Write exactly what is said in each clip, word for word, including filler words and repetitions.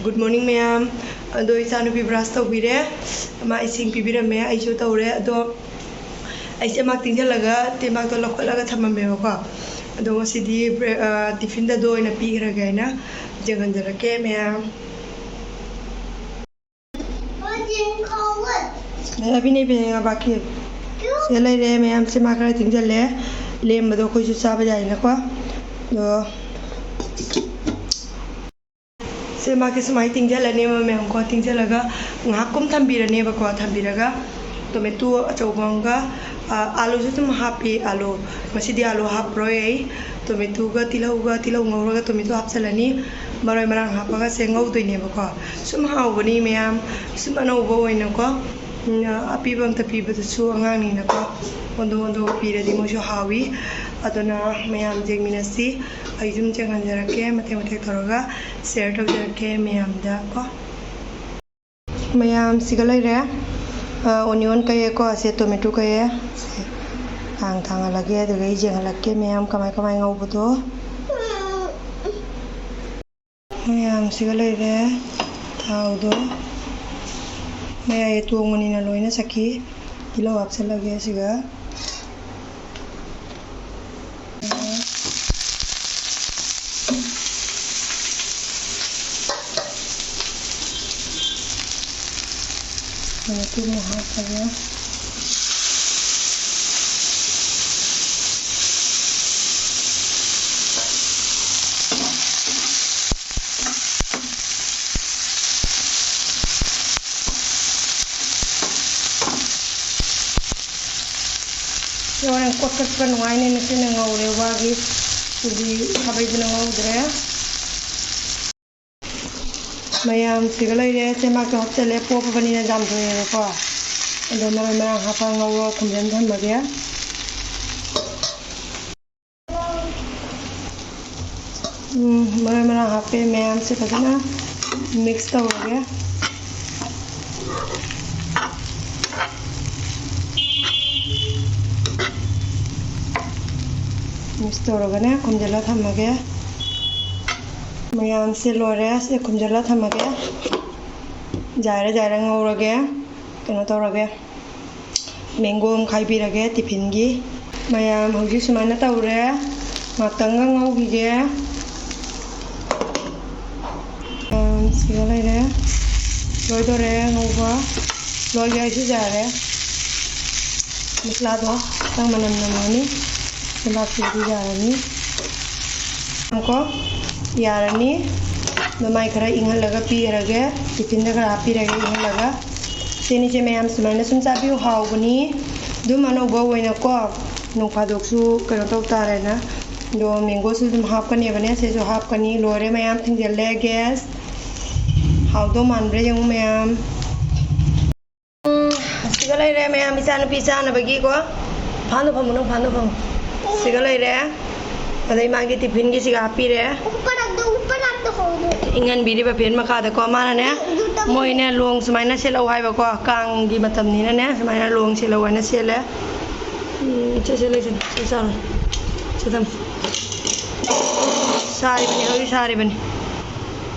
Good morning ꯃꯌꯥꯝ꯫ ꯑꯗꯣ ꯏꯆꯥꯅꯨꯄꯤ brush ꯇꯧꯕꯤꯔꯦ, ꯃꯥ ꯏꯁꯤꯡ ꯄꯤꯕꯤꯔꯝꯃꯦ, ꯑꯩꯁꯨ ꯇꯧꯔꯦ꯫ ꯑꯗꯣ ꯑꯩꯁꯦ ꯃꯥ ꯇꯤꯡꯁꯤꯜꯂꯒ ꯇꯦꯡꯕꯥꯛꯇꯣ ꯂꯧꯈꯠꯂꯒ ꯊꯝꯃꯝꯃꯦꯕꯀꯣ꯫ ꯑꯗꯣ ꯉꯁꯤꯗꯤ ꯕ꯭ꯔꯦ-, ꯑ, tiffinꯗꯗꯣ ꯑꯣꯏꯅ ꯄꯤꯈ꯭ꯔꯒꯦ ꯍꯥꯏꯅ ꯌꯦꯡꯍꯟꯖꯔꯛꯀꯦ ꯃꯌꯥꯝ꯫ ꯑꯦ, ꯑꯕꯤꯅꯦ, ꯏꯕꯦꯟꯅꯦ, ꯉꯥ ꯕꯥꯀꯤ꯫ ꯁꯤꯗ ꯂꯩꯔꯦ ꯃꯌꯥꯝꯁꯦ, ꯃꯥ ꯈꯔ ꯇꯤꯡꯁꯤꯜꯂꯦ꯫ ꯂꯦꯝꯕꯗꯣ ꯑꯩꯈꯣꯏꯁꯨ ꯆꯥꯕ ꯌꯥꯏꯅꯀꯣ꯫ ꯑꯗꯣ ꯁꯦ, ꯃꯥꯒꯤ ꯁꯨꯃꯥꯏꯅ ꯇꯤꯡꯁꯤꯜꯂꯅꯦꯕ ꯃꯌꯥꯝꯀꯣ꯫ ꯇꯤꯡꯁꯤꯜꯂꯒ ꯉꯥꯏꯍꯥꯛ ꯀꯨꯝ ꯊꯝꯕꯤꯔꯅꯦꯕꯀꯣ꯫ ꯊꯝꯕꯤꯔꯒ tomato ꯑꯆꯧꯕ ꯑꯃꯒ, ꯑ, ꯑꯥꯂꯨꯁꯨ ꯑꯗꯨꯝ ꯍꯥꯞꯄꯤ꯫ ꯑꯥꯂꯨ, ꯉꯁꯤꯗꯤ ꯑꯥꯂꯨ ꯍꯥꯞꯄꯔꯣꯏ ꯑꯩ꯫ tomatoꯒ ꯇꯤꯜꯍꯧꯒ, ꯇꯤꯜꯍꯧ ꯉꯧꯔꯒ tomato ꯍꯥꯞꯆꯤꯜꯂꯅꯤ꯫ ꯃꯔꯣꯏ ꯃꯔꯥꯡ ꯍꯥꯞꯄꯒ ꯁꯦ ꯉꯧꯗꯣꯏꯅꯦꯕꯀꯣ꯫ ꯁꯨꯝ ꯍꯥꯎꯕꯅꯤ ꯃꯌꯥꯝ, ꯁꯨꯝ ꯑꯅꯧꯕ ꯑꯣꯏꯅꯀꯣ꯫ ꯎꯝ, ꯑꯄꯤꯕ ꯑꯝꯇ ꯄꯤꯕꯗꯨꯁꯨ ꯑꯉꯥꯡꯅꯤꯅꯀꯣ꯫ ꯑꯣꯟꯊꯣꯛ ꯑꯣꯟꯊꯣꯛ ꯄꯤꯔꯗꯤ ꯃꯣꯏꯁꯨ ꯍꯥꯎꯏ꯫ ꯑꯗꯨꯅ ꯃꯌꯥꯝ ꯌꯦꯡꯃꯤꯟꯅꯁꯤ꯫ ꯑꯩ ꯁꯨꯝ ꯆꯦꯡꯍꯟꯖꯔꯛꯀꯦ, ꯃꯇꯦꯛ ꯃꯇꯦꯛ ꯇꯧꯔꯒ share ꯇꯧꯖꯔꯛꯀꯦ ꯃꯌꯥꯝꯗ ꯀꯣ꯫ ꯃꯌꯥꯝ ꯁꯤꯒ ꯂꯩꯔꯦ꯫ ꯑ, onion ꯀꯛꯑꯦꯀꯣ, ꯁꯦ tomato ꯀꯛꯑꯦ꯫ ꯁꯦ ꯊꯥꯡ ꯊꯥꯡꯍꯜꯂꯒꯦ, ꯑꯗꯨꯒ ꯑꯩ ꯌꯦꯡꯍꯜꯂꯛꯀꯦ ꯃꯌꯥꯝ ꯀꯃꯥꯏ ꯀꯃꯥꯏ ꯉꯧꯕꯗꯣ꯫ ꯃꯌꯥꯝꯁꯤꯒ ꯂꯩꯔꯦ꯫ ꯊꯥꯎꯗꯣ ꯃꯌꯥꯏ ꯇꯣꯡꯕꯅꯤꯅ ꯂꯣꯏꯅ ꯆꯠꯈꯤ꯫ ꯇꯤꯜꯍꯧ ꯍꯥꯞꯆꯤꯜꯂꯒꯦ ꯁꯤꯒ꯫ ꯃꯇꯨꯝ ꯍꯥꯞꯄꯒ꯫ ꯁꯤ ꯍꯣꯔꯦꯟ ꯀꯣꯠꯊꯠꯄ ꯅꯨꯡꯉꯥꯏꯅꯦꯅ ꯁꯤꯅ ꯉꯧꯔꯦ ꯋꯥꯒꯤ꯫ ꯑꯗꯨꯗꯤ ꯈꯥꯕꯩꯗꯨꯅ ꯉꯧꯗ꯭ꯔꯦ꯫ ꯃꯌꯥꯝ ꯁꯤꯒ ꯂꯩꯔꯦ, ꯆꯦꯡꯃꯥꯛꯇꯣ ꯍꯥꯞꯆꯜꯂꯦ, ꯄꯣꯞꯄꯕꯅꯤꯅ ꯖꯥꯝꯊꯣꯏꯑꯦꯕꯀꯣ꯫ ꯑꯗꯣ ꯃꯔꯣꯏ ꯃꯔꯥꯡ ꯍꯥꯞꯄ ꯉꯧꯔ ꯈꯨꯝꯖꯟ ꯊꯝꯃꯒꯦ꯫ ꯎꯝ, ꯃꯔꯣꯏ ꯃꯔꯥꯡ ꯍꯥꯞꯄꯦ, ꯃꯌꯥꯝꯁꯦ ꯐꯖꯅ mix ꯇꯧꯔꯒꯦ꯫ Mix ꯇꯧꯔꯒꯅꯦ ꯈꯨꯝꯖꯤꯜꯂ ꯊꯝꯃꯒꯦ꯫ ꯃꯌꯥꯝꯁꯦ ꯂꯣꯏꯔꯦ꯫ ꯁꯤ ꯈꯨꯝꯖꯤꯜꯂ ꯊꯝꯃꯒꯦ꯫ ꯌꯥꯏꯔ ꯌꯥꯏꯔ ꯉꯧꯔꯒꯦ꯫ ꯀꯩꯅꯣ ꯇꯧꯔꯒꯦ꯫ ꯃꯦꯡꯒꯣ ꯑꯃ ꯈꯥꯏꯕꯤꯔꯒꯦ ꯇꯤꯐꯤꯟꯒꯤ꯫ ꯃꯌꯥꯝ ꯍꯧꯖꯤꯛ ꯁꯨꯃꯥꯏꯅ ꯇꯧꯔꯦ꯫ ꯉꯥꯛꯇꯪꯒ ꯉꯧꯈꯤꯒꯦ꯫ ꯃꯌꯥꯝ ꯁꯤꯒ ꯂꯩꯔꯦ꯫ ꯂꯣꯏꯗꯣꯔꯦ ꯉꯧꯕ꯫ ꯂꯣꯏꯒꯦ ꯍꯥꯏꯁꯨ ꯌꯥꯔꯦ꯫ ꯃꯁꯂꯥꯗꯣ ꯈꯤꯇꯪ ꯃꯅꯝ ꯅꯝꯃꯅꯤ꯫ ꯂꯩꯕꯥꯛꯁꯤꯗꯤ ꯌꯥꯔꯅꯤ꯫ ꯀꯣ ꯌꯥꯔꯅꯤ꯫ ꯑꯗꯣ ꯃꯥꯏ ꯈꯔ ꯏꯪꯍꯜꯂꯒ ꯄꯤꯔꯒꯦ꯫ ꯇꯤꯐꯤꯟꯗ ꯈꯔ ꯍꯥꯞꯄꯤꯔꯒꯦ ꯏꯪꯍꯜꯂꯒ꯫ ꯁꯤꯅꯤꯁꯦ ꯃꯌꯥꯝ ꯁꯨꯃꯥꯏꯅ ꯁꯨꯝ ꯆꯥꯕꯤꯌꯨ, ꯍꯥꯎꯕꯅꯤ꯫ ꯑꯗꯨꯝ ꯑꯅꯧꯕ ꯑꯣꯏꯅꯀꯣ ꯅꯣꯡ ꯐꯥꯗꯣꯛꯁꯨ ꯀꯩꯅꯣ ꯇꯧ ꯇꯥꯔꯦꯅ꯫ ꯑꯗꯣ ꯃꯦꯡꯒꯣꯁꯨ ꯑꯗꯨꯝ ꯍꯥꯞꯀꯅꯦꯕꯅꯦ꯫ ꯁꯤꯁꯨ ꯍꯥꯞꯀꯅꯤ꯫ ꯂꯣꯏꯔꯦ ꯃꯌꯥꯝ, ꯊꯤꯡꯖꯤꯜꯂꯦ ꯒ꯭ꯌꯥꯁ꯫ ꯍꯥꯎꯗꯧ ꯃꯥꯟꯕ꯭ꯔꯥ ꯌꯦꯡꯉꯨ ꯃꯌꯥꯝ꯫ ꯎꯝ, ꯁꯤꯒ ꯂꯩꯔꯦ ꯃꯌꯥꯝ, ꯏꯆꯥꯅꯨꯄꯤ ꯆꯥꯅꯕꯒꯤꯀꯣ꯫ ꯐꯥꯟꯗ ꯐꯝꯃꯨ ꯅꯪ, ꯐꯥꯟꯗ ꯐꯝꯃꯨ꯫ ꯁꯤꯒ ꯂꯩꯔꯦ꯫ ꯑꯗꯩ ꯃꯥꯒꯤ ꯇꯤꯐꯤꯟꯒꯤꯁꯤꯒ ꯍꯥꯞꯄꯤꯔꯦ꯫ ऊपर रख दो, ऊपर रख दो, ऊपर। ꯏꯪꯍꯟꯕꯤꯔꯤꯕ ꯐꯦꯟ ꯃꯈꯥꯗꯀꯣ꯫ ꯃꯥꯅꯅꯦ, ꯃꯣꯏꯅꯦ ꯂꯣꯡ ꯁꯨꯃꯥꯏꯅ ꯁꯦꯠꯂꯛꯑꯣ ꯍꯥꯏꯕꯀꯣ꯫ ꯀꯥꯡꯒꯤ ꯃꯇꯝꯅꯤꯅꯅꯦ ꯁꯨꯃꯥꯏꯅ ꯂꯣꯡ ꯁꯦꯠꯂꯛꯑꯣ ꯍꯥꯏꯅ ꯁꯦꯠꯂꯦ꯫ ꯎꯝ, ꯁꯦ, ꯁꯦ, ꯂꯩꯁꯅꯨ꯫ ꯁꯦ, ꯆꯥꯔꯣ꯫ ꯁꯦ, ꯊꯝꯃꯣ꯫ ꯁꯥꯔꯤꯕꯅꯤ, ꯍꯧꯖꯤꯛ ꯁꯥꯔꯤꯕꯅꯤ꯫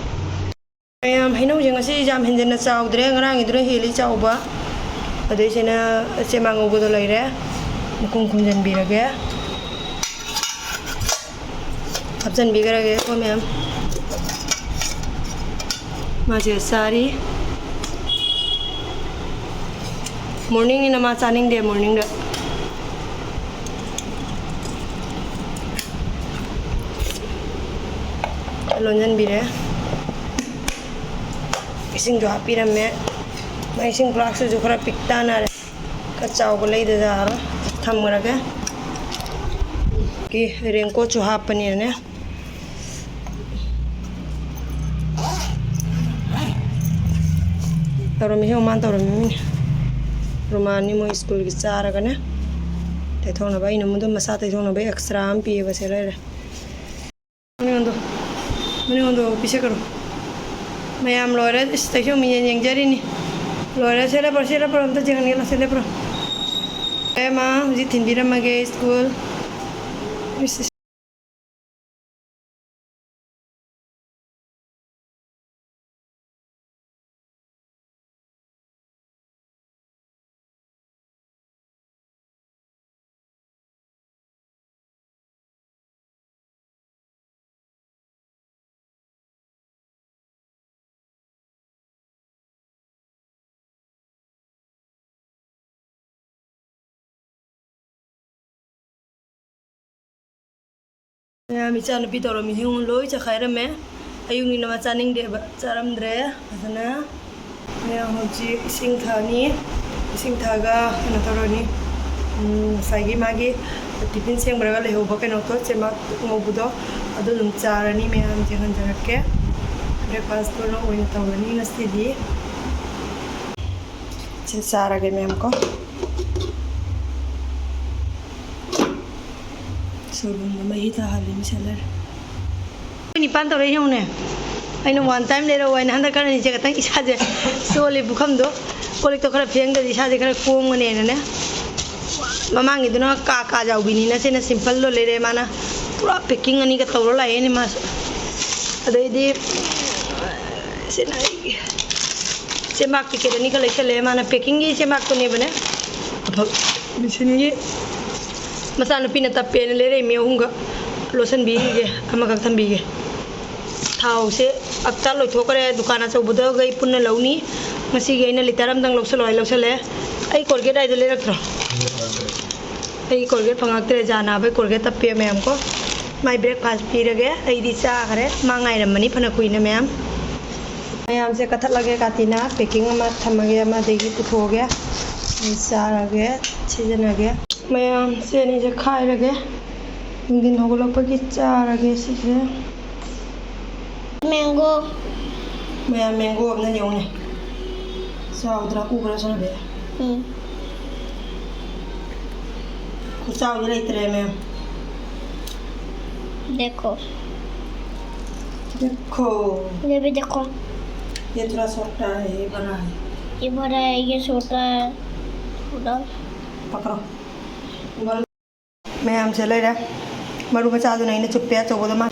ꯃꯌꯥꯝ, ꯍꯩꯅꯧꯁꯦ ꯉꯁꯤ ꯌꯥꯝ ꯍꯦꯟꯖꯟꯅ ꯆꯥꯎꯗ꯭ꯔꯦ, ꯉꯔꯥꯡꯒꯤꯗꯨꯅ ꯍꯦꯜꯂꯤ ꯆꯥꯎꯕ꯫ ꯑꯗꯩꯁꯤꯅ ꯆꯦꯃꯥꯡ ꯉꯧꯕꯗꯣ ꯂꯩꯔꯦ, ꯃꯈꯨꯝ ꯈꯨꯝꯖꯤꯟꯕꯤꯔꯒꯦ, ꯍꯥꯞꯆꯤꯟꯕꯤꯈ꯭ꯔꯒꯦꯀꯣ ꯃꯌꯥꯝ꯫ ꯃꯥꯁꯦ ꯆꯥꯔꯤ꯫ ꯃꯣꯔꯅꯤꯡꯅꯤꯅ ꯃꯥ ꯆꯥꯅꯤꯡꯗꯦ ꯃꯣꯔꯅꯤꯡꯗ꯫ ꯂꯣꯟꯁꯤꯟꯕꯤꯔꯦ꯫ ꯏꯁꯤꯡꯁꯨ ꯍꯥꯞꯄꯤꯔꯝꯃꯦ꯫ ꯃꯥ ꯏꯁꯤꯡ ꯐ꯭ꯂꯥꯛꯁꯇꯨꯁꯨ ꯈꯔ ꯄꯤꯛ ꯇꯥꯟꯅꯔꯦ꯫ ꯈꯔ ꯆꯥꯎꯕ ꯂꯩꯗ ꯌꯥꯔꯣꯏ꯫ ꯊꯝꯈ꯭ꯔꯒꯦ꯫ ꯀꯤ ꯔꯦꯟꯀꯣꯠꯁꯨ ꯍꯥꯞꯄꯅꯤꯅꯅꯦ꯫ ꯇꯧꯔꯝꯃꯤ, ꯌꯦꯡꯉꯨ ꯃꯥꯅ ꯇꯧꯔꯝꯃꯤ꯫ ꯔꯨꯃꯥꯟꯅꯤ ꯃꯣꯏ ꯁ꯭ꯀꯨꯜꯒꯤ ꯆꯥꯔꯒꯅꯦ ꯇꯩꯊꯣꯛꯅꯕ꯫ ꯑꯩꯅ ꯑꯃꯨꯛ ꯑꯗꯨꯝ ꯃꯁꯥ ꯇꯩꯊꯣꯛꯅꯕ ꯑꯦꯛꯁꯇ꯭ꯔꯥ ꯑꯃ ꯄꯤꯌꯦꯕ ꯁꯦ ꯂꯩꯔꯦ꯫ ꯃꯅꯤꯉꯣꯟꯗꯣ, ꯃꯅꯤꯉꯣꯟꯗꯣ ꯄꯤꯁꯛꯀꯅꯨ꯫ ꯃꯌꯥꯝ ꯂꯣꯏꯔꯦ꯫ ꯏꯁ, ꯇꯩꯁꯨ ꯃꯤꯌꯦꯟ ꯌꯦꯡꯖꯔꯤꯅꯤ꯫ ꯂꯣꯏꯔꯦ꯫ ꯁꯦ ꯂꯦꯞꯄ꯭ꯔꯣ, ꯁꯦ ꯂꯦꯞꯄ꯭ꯔꯣ, ꯑꯝꯇ ꯌꯦꯡꯍꯟꯒꯦ ꯂꯥꯎ, ꯁꯦ ꯂꯦꯞꯄ꯭ꯔꯣ꯫ ꯑꯦ ꯃꯥ, ꯍꯧꯖꯤꯛ ꯊꯤꯟꯕꯤꯔꯝꯃꯒꯦ ꯁ꯭ꯀꯨꯜ꯫ ꯏꯁ, ꯏꯁ꯫ ꯃꯌꯥꯝ, ꯏꯆꯥꯅꯨꯄꯤ ꯇꯧꯔꯝꯃꯤꯁꯤ ꯌꯦꯡꯉꯨ, ꯂꯣꯏ ꯆꯈꯥꯏꯔꯝꯃꯦ꯫ ꯑꯌꯨꯛꯅꯤꯅ ꯃꯥ ꯆꯥꯅꯤꯡꯗꯦꯕ, ꯆꯥꯔꯝꯗ꯭ꯔꯦ ꯐꯖꯅ꯫ ꯃꯌꯥꯝ, ꯍꯧꯖꯤꯛ ꯏꯁꯤꯡ ꯊꯛꯑꯅꯤ꯫ ꯏꯁꯤꯡ ꯊꯛꯑꯒ ꯀꯩꯅꯣ ꯇꯧꯔꯅꯤ꯫ ꯎꯝ, ꯉꯁꯥꯏꯒꯤ ꯃꯥꯒꯤ ꯇꯤꯐꯤꯟ ꯁꯦꯝꯈ꯭ꯔꯒ ꯂꯩꯍꯧꯕ ꯀꯩꯅꯣꯗꯣ, ꯆꯦꯃꯥꯛ ꯉꯧꯕꯗꯣ, ꯑꯗꯨ ꯑꯗꯨꯝ ꯆꯥꯔꯅꯤ꯫ ꯃꯌꯥꯝ, ꯌꯦꯡꯍꯟꯖꯔꯛꯀꯦ꯫ ꯕ꯭ꯔꯦꯛꯐꯥꯁꯇꯨꯅ ꯑꯣꯏꯅ ꯇꯧꯔꯅꯤ ꯉꯁꯤꯗꯤ꯫ ꯁꯤ ꯆꯥꯔꯒꯦ ꯃꯌꯥꯝ ꯀꯣ꯫ ꯁꯣꯏꯕꯨꯝꯗꯣ ꯃꯍꯤ ꯇꯥꯍꯜꯂꯤ, ꯃꯤꯁꯥꯂꯔ꯫ ꯑꯩꯈꯣꯏ ꯅꯤꯄꯥꯟ ꯇꯧꯔꯛꯏ ꯌꯦꯡꯉꯨꯅꯦ꯫ ꯑꯩꯅ ꯋꯥꯟ ꯇꯥꯏꯝ ꯂꯩꯔꯛꯑꯣ ꯍꯥꯏꯅ ꯍꯟꯗꯛ ꯈꯔꯅꯤꯁꯦ ꯈꯇꯪ ꯏꯁꯥꯁꯦ ꯆꯣꯜꯂꯤ, ꯄꯨꯈꯝꯗꯣ, ꯀꯣꯜ ꯂꯤꯛꯇꯣ ꯈꯔ ꯐꯦꯡꯗ꯭ꯔꯗꯤ ꯏꯁꯥꯁꯦ ꯈꯔ ꯀꯣꯝꯒꯅꯦꯅꯅꯦ꯫ ꯃꯃꯥꯡꯒꯤꯗꯨꯅ ꯀꯥ ꯀꯥ ꯌꯥꯎꯕꯤꯅꯤꯅ ꯁꯤꯅ ꯁꯤꯝꯄꯜꯗꯣ ꯂꯩꯔꯦ꯫ ꯃꯥꯅ ꯄꯨꯔꯥ ꯄꯦꯛꯀꯤꯡ ꯑꯅꯤꯒ ꯇꯧꯔ ꯂꯥꯛꯑꯦꯅꯦ ꯃꯥꯁꯨ꯫ ꯑꯗꯩꯗꯤ ꯁꯤꯅ ꯑꯩꯒꯤ ꯆꯦꯕꯥꯛ ꯄꯤꯀꯦꯠ ꯑꯅꯤꯒ ꯂꯩꯁꯜꯂꯦ꯫ ꯃꯥꯅ ꯄꯦꯛꯀꯤꯡꯒꯤ ꯆꯦꯕꯥꯛꯇꯨꯅꯦꯕꯅꯦ꯫ ꯑꯐꯕ ꯃꯦꯆꯤꯟꯒꯤ ꯃꯆꯥꯅꯨꯄꯤꯅ ꯇꯞꯄꯦꯅ ꯂꯩꯔꯛꯏ ꯃꯤ ꯑꯍꯨꯝꯒ ꯂꯣꯠꯁꯟꯕꯤꯒꯦ, ꯑꯃꯈꯛ ꯊꯝꯕꯤꯒꯦ꯫ ꯊꯥꯎꯁꯦ ꯑꯞꯇꯥ ꯂꯣꯏꯊꯣꯛꯈ꯭ꯔꯦ꯫ ꯗꯨꯀꯥꯟ ꯑꯆꯧꯕꯗꯒꯩ ꯄꯨꯟꯅ ꯂꯧꯅꯤ꯫ ꯉꯁꯤꯒꯤ ꯑꯩꯅ ꯂꯤꯇꯔ ꯑꯃꯇꯪ ꯂꯧꯁꯜꯂꯣ ꯍꯥꯏ ꯂꯧꯁꯜꯂꯦ꯫ ꯑꯩ ꯀꯣꯜꯒꯦꯠ ꯍꯥꯏꯗꯣ ꯂꯩꯔꯛꯇ꯭ꯔꯣ? ꯑꯩ ꯀꯣꯜꯒꯦꯠ ꯐꯪꯉꯛꯇ꯭ꯔꯦ꯫ ꯖꯥ ꯅꯥꯕꯩ ꯀꯣꯜꯒꯦꯠ ꯇꯞꯄꯦ ꯃꯌꯥꯝ ꯀꯣ꯫ ꯃꯥꯏ ꯕ꯭ꯔꯦꯛꯐꯥꯁ ꯄꯤꯔꯒꯦ꯫ ꯑꯩꯗꯤ ꯆꯥꯈ꯭ꯔꯦ꯫ ꯃꯥ ꯉꯥꯏꯔꯝꯃꯅꯤ ꯐꯅ ꯀꯨꯏꯅ ꯃꯌꯥꯝ꯫ ꯃꯌꯥꯝꯁꯦ ꯀꯠꯊꯠꯂꯒꯦ꯫ ꯀꯥꯇꯤꯅ ꯄꯦꯛꯀꯤꯡ ꯑꯃ ꯊꯝꯃꯒꯦ, ꯑꯃꯗꯒꯤ ꯄꯨꯊꯣꯛꯑꯒꯦ꯫ ꯑꯩ ꯆꯥꯔꯒꯦ, ꯁꯤꯖꯤꯟꯅꯒꯦ꯫ ꯃꯌꯥꯝ, ꯁꯤ ꯑꯅꯤꯁꯦ ꯈꯥꯏꯔꯒꯦ꯫ ꯅꯨꯡꯊꯤꯟ ꯍꯧꯒꯠꯂꯛꯄꯒꯤ ꯆꯥꯔꯒꯦ ꯁꯤꯁꯦ꯫ ꯃꯦꯡꯒꯣ꯫ ꯃꯌꯥꯝ, ꯃꯦꯡꯒꯣ ꯑꯃꯅ ꯌꯦꯡꯉꯨꯅꯦ꯫ ꯆꯥꯎꯗ꯭ꯔꯥ? ꯎꯕ꯭ꯔꯥ, ꯁꯣꯅꯥꯕꯤ? ꯎꯝ꯫ ꯈꯨꯆꯥꯎꯗꯤ ꯂꯩꯇ꯭ꯔꯦ, ꯃꯦꯝ꯫ देखो। देखो। ये भी देखो। ये थोड़ा छोटा है, ये बड़ा है। ये बड़ा है, ये छोटा है। थोड़ा। पकड़ो। ꯃꯌꯥꯝꯁꯦ ꯂꯩꯔꯦ꯫ ꯃꯔꯨ ꯃꯆꯥꯗꯨꯅ ꯑꯩꯅ ꯆꯨꯞꯄꯦ, ꯑꯆꯧꯕꯗꯣ ꯃꯥ꯫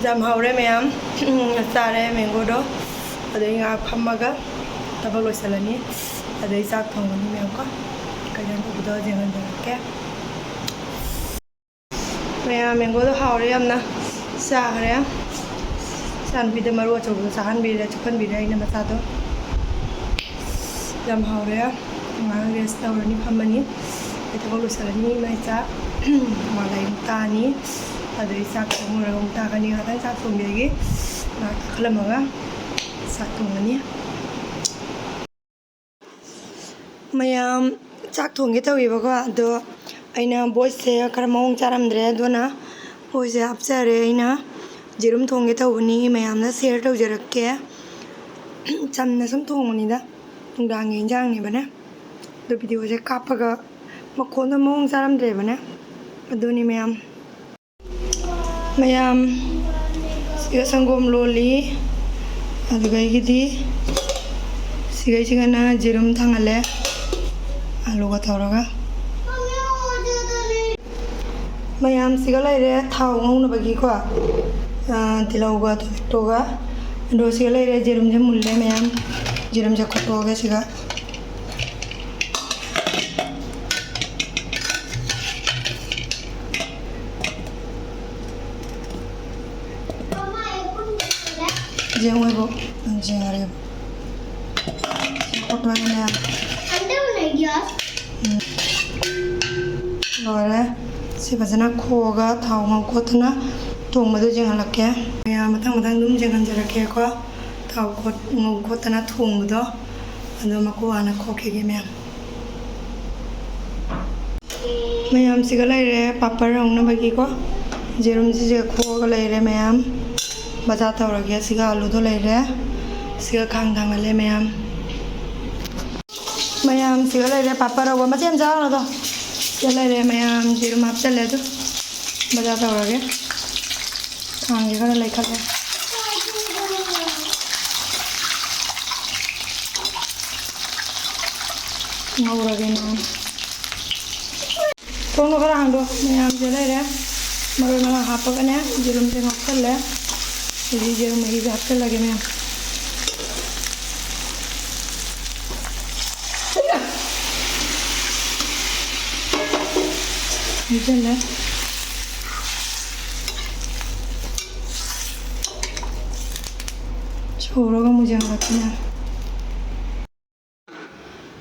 ꯌꯥꯝ ꯍꯥꯎꯔꯦ ꯃꯌꯥꯝ꯫ ꯆꯥꯔꯦ ꯃꯦꯡꯒꯣꯗꯣ꯫ ꯑꯗꯩ ꯉꯥꯏꯍꯥꯛ ꯐꯝꯃꯒ ꯊꯕꯛ ꯂꯣꯏꯁꯤꯜꯂꯅꯤ꯫ ꯑꯗꯩ ꯆꯥꯛ ꯊꯣꯡꯒꯅꯤ ꯃꯌꯥꯝ ꯀꯣ꯫ ꯀꯩꯅꯣ ꯇꯧꯕꯗꯣ ꯌꯦꯡꯍꯟꯖꯔꯛꯀꯦ꯫ ꯃꯌꯥꯝ, ꯃꯦꯡꯒꯣꯗꯣ ꯍꯥꯎꯔꯦ ꯌꯥꯝꯅ꯫ ꯆꯥꯈ꯭ꯔꯦ꯫ ꯏꯆꯥꯅꯨꯄꯤꯗ ꯃꯔꯨ ꯑꯆꯧꯕꯗꯣ ꯆꯥꯍꯟꯕꯤꯔꯦ, ꯆꯨꯞꯍꯟꯕꯤꯔꯦ ꯑꯩꯅ ꯃꯆꯥꯗꯣ꯫ ꯌꯥꯝ ꯍꯥꯎꯔꯦ꯫ ꯉꯥꯏꯍꯥꯛ ꯔꯦꯁ ꯇꯧꯔꯅꯤ, ꯐꯝꯃꯅꯤ꯫ ꯑꯩ ꯊꯕꯛ ꯂꯣꯏꯁꯤꯜꯂꯅꯤ, ꯃꯥꯏ ꯆꯥ꯫ ꯃꯥ ꯂꯥꯏꯔꯤꯛ ꯇꯥꯅꯤ꯫ ꯑꯗꯨꯒꯤ ꯆꯥꯛ ꯊꯣꯡꯉꯨꯔꯒ ꯑꯃꯨꯛ ꯇꯥꯛꯀꯅꯤ꯫ ꯉꯥꯛꯇꯪ ꯆꯥꯛ ꯊꯣꯡꯕꯤꯔꯒꯦ꯫ ꯉꯥꯏꯍꯥꯛ ꯀꯥꯈꯠꯂꯝꯃꯒ ꯆꯥꯛ ꯊꯣꯡꯉꯅꯤ꯫ ꯃꯌꯥꯝ, ꯆꯥꯛ ꯊꯣꯡꯒꯦ ꯇꯧꯋꯦꯕꯀꯣ, ꯑꯗꯣ ꯑꯩꯅ voiceꯁꯦ ꯈꯔ ꯃꯑꯣꯡ ꯆꯥꯔꯝꯗ꯭ꯔꯦ, ꯑꯗꯨꯅ voiceꯁꯦ ꯍꯥꯞꯆꯔꯦ꯫ ꯑꯩꯅ ꯌꯦꯔꯨꯝ ꯊꯣꯡꯒꯦ ꯇꯧꯕꯅꯤ, ꯃꯌꯥꯝꯅ share ꯇꯧꯖꯔꯛꯀꯦ꯫ ꯆꯝꯅ ꯁꯨꯝ ꯊꯣꯡꯕꯅꯤꯗ, ꯅꯨꯡꯗꯥꯡꯒꯤ ꯏꯟꯖꯥꯡꯅꯦꯕꯅꯦ꯫ ꯑꯗꯣ videoꯁꯦ ꯀꯥꯞꯄꯒ ꯃꯈꯣꯟꯗꯣ ꯃꯑꯣꯡ ꯆꯥꯔꯝꯗ꯭ꯔꯦꯕꯅꯦ꯫ ꯑꯗꯨꯅꯤ ꯃꯌꯥꯝ꯫ ꯃꯌꯥꯝ, ꯁꯤꯒ ꯁꯪꯒꯣꯝ ꯂꯣꯜꯂꯤ꯫ ꯑꯗꯨꯒ ꯑꯩꯒꯤꯗꯤ ꯁꯤꯒꯩꯁꯤꯒꯅ ꯌꯦꯔꯨꯝ ꯊꯥꯡꯍꯜꯂꯦ, ꯑꯂꯨꯒ ꯇꯧꯔꯒ꯫ ꯃꯌꯥꯝ, ꯁꯤꯒ ꯂꯩꯔꯦ ꯊꯥꯎ ꯉꯧꯅꯕꯒꯤꯀꯣ, ꯑ, ꯇꯤꯜꯍꯧꯒ ꯇꯣꯃꯦꯇꯣꯒ꯫ ꯑꯗꯣ ꯁꯤꯒ ꯂꯩꯔꯦ, ꯌꯦꯔꯨꯝꯁꯦ ꯃꯨꯜꯂꯦ ꯃꯌꯥꯝ꯫ ꯌꯦꯔꯨꯝꯁꯦ ꯈꯣꯠꯇꯣꯛꯑꯒꯦ ꯁꯤꯒ꯫ ꯌꯦꯡꯉꯣ ꯏꯕꯣꯛ, ꯅꯪ ꯌꯦꯡꯉꯔꯦ ꯏꯕꯣꯛ꯫ ꯁꯤ ꯈꯣꯠꯇꯣꯛꯑꯦ ꯃꯌꯥꯝ꯫ ꯎꯝ꯫ ꯂꯣꯏꯔꯦ꯫ ꯁꯤ ꯐꯖꯅ ꯈꯣꯛꯑꯒ ꯊꯥꯎ ꯉꯧ ꯈꯣꯠꯇꯅ ꯊꯣꯡꯕꯗꯣ ꯌꯦꯡꯍꯜꯂꯛꯀꯦ꯫ ꯃꯌꯥꯝ ꯃꯊꯪ ꯃꯊꯪ ꯑꯗꯨꯝ ꯌꯦꯡꯍꯟꯖꯔꯛꯀꯦꯀꯣ꯫ ꯊꯥꯎ ꯈꯣꯠ-, ꯉꯧ ꯈꯣꯠꯇꯅ ꯊꯣꯡꯕꯗꯣ꯫ ꯑꯗꯣ ꯃꯀꯨ ꯍꯥꯟꯅ ꯈꯣꯛꯈꯤꯒꯦ ꯃꯌꯥꯝ꯫ ꯃꯌꯥꯝꯁꯤꯒ ꯂꯩꯔꯦ ꯄꯥꯄꯔ ꯍꯧꯅꯕꯒꯤꯀꯣ꯫ ꯌꯦꯔꯨꯝꯁꯤꯁꯦ ꯈꯣꯛꯑꯒ ꯂꯩꯔꯦ ꯃꯌꯥꯝ꯫ ꯕꯖꯥꯔ ꯇꯧꯔꯒꯦ꯫ ꯁꯤꯒ ꯑꯂꯨꯗꯣ ꯂꯩꯔꯦ꯫ ꯁꯤꯒ ꯈꯥꯡ ꯊꯥꯡꯒꯠꯂꯦ ꯃꯌꯥꯝ꯫ ꯃꯌꯥꯝꯁꯤꯒ ꯂꯩꯔꯦ ꯄꯥꯄꯔ ꯍꯧꯕ꯫ ꯃꯆꯦ ꯑꯃ ꯆꯥꯔꯨꯅꯣꯗꯣ꯫ ꯁꯤꯒ ꯂꯩꯔꯦ ꯃꯌꯥꯝ꯫ ꯌꯦꯔꯨꯝ ꯍꯥꯞꯆꯜꯂꯦ ꯑꯗꯨ꯫ ꯕꯖꯥꯔ ꯇꯧꯔꯒꯦ꯫ ꯈꯥꯡꯁꯦ ꯈꯔ ꯂꯩꯈꯠꯂꯦ꯫ ꯉꯧꯔꯒꯦ ꯃꯌꯥꯝ꯫ ꯊꯣꯡꯗꯣ ꯈꯔ ꯍꯥꯡꯗꯣꯛ꯫ ꯃꯌꯥꯝꯁꯦ ꯂꯩꯔꯦ꯫ ꯃꯔꯣꯏ ꯃꯔꯥꯡ ꯍꯥꯞꯄꯒꯅꯦ, ꯌꯦꯔꯨꯝꯁꯦ ꯉꯧꯁꯜꯂꯦ꯫ ꯍꯧꯖꯤꯛ ꯌꯦꯔꯨꯝ ꯃꯍꯤꯁꯦ ꯍꯥꯞꯆꯜꯂꯒꯦ ꯃꯌꯥꯝ꯫ ꯍꯩꯖꯜꯂꯦ꯫ ꯁꯧꯔꯒ ꯃꯨꯁꯤꯜꯂꯛꯄꯅꯦ꯫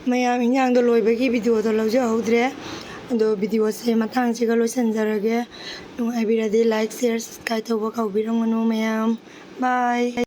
ꯃꯌꯥꯝ, ꯏꯟꯖꯥꯡꯗꯣ ꯂꯣꯏꯕꯒꯤ videoꯗꯣ ꯂꯧꯖꯍꯧꯗ꯭ꯔꯦ꯫ ꯑꯗꯣ videoꯁꯦ ꯃꯇꯥꯡꯁꯤꯒ ꯂꯣꯏꯁꯤꯟꯖꯔꯒꯦ꯫ ꯅꯨꯡꯉꯥꯏꯕꯤꯔꯗꯤ like, share, subscribe ꯇꯧꯕ ꯀꯥꯎꯕꯤꯔꯝꯒꯅꯨ ꯃꯌꯥꯝ꯫ Bye꯫